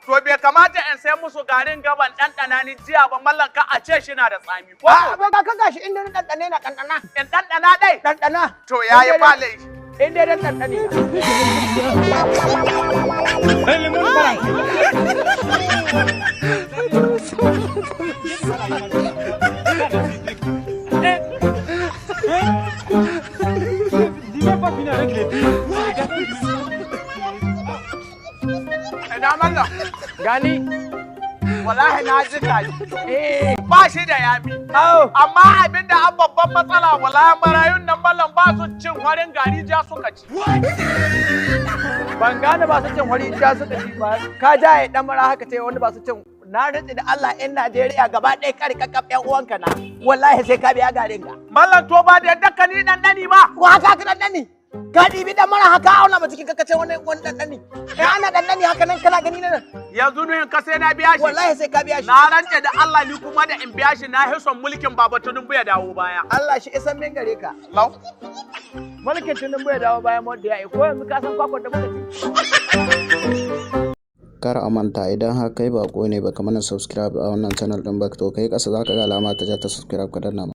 To bai kamata in sai musu garin gaban ɗanɗana ni jiya ba, mallan, ka a ce shi na da tsami. Ko A ba ka gashi inda na ɗanɗane na ɗanɗana. In ɗanɗana dai? Ɗanɗana. To yayi, ba laifi. In dai dan ɗanɗane na. Dis pas finir avec les filles. Ina mallan? Gani. Wallahi na ji gari. Eh. Ba shi da yami. Au. Amma abin da an babban matsala, wallahi marayun nan, mallan, ba su cin farin gari, ja suka ci. Ban gane ba su cin wari ja suka ci ba. Ka jaye dan mara haka ce wanda ba su cin. Na rantsi da Allah in Najeriya gaba ɗaya kare kakkaf ƴan uwanka na. Wallahi sai ka biya garin ka. Mallan, to ba da yadda ka ni ɗanɗani ba. Ko haka ka ɗanɗani? Ka ɗibi dan mara haka auna ma cikin kakace wani wani ɗanɗani. In ana ɗanɗani haka nan kana gani nan. Yanzu nuhin ka sai na biya shi. Wallahi sai ka biya shi. Na rantse da Allah ni kuma da in biya shi na hison mulkin Baba Tinubu ya dawo baya. Allah shi isan min gare ka. Lau. Mulkin Tinubu ya dawo bayan wanda ya yi, ko yanzu ka san kwakwar da muka ci. Kar a manta, idan har kai bako ne baka mana subscribe a wannan channel din ba, to kai kasa zaka ga alama ta ja ta subscribe, ka danna.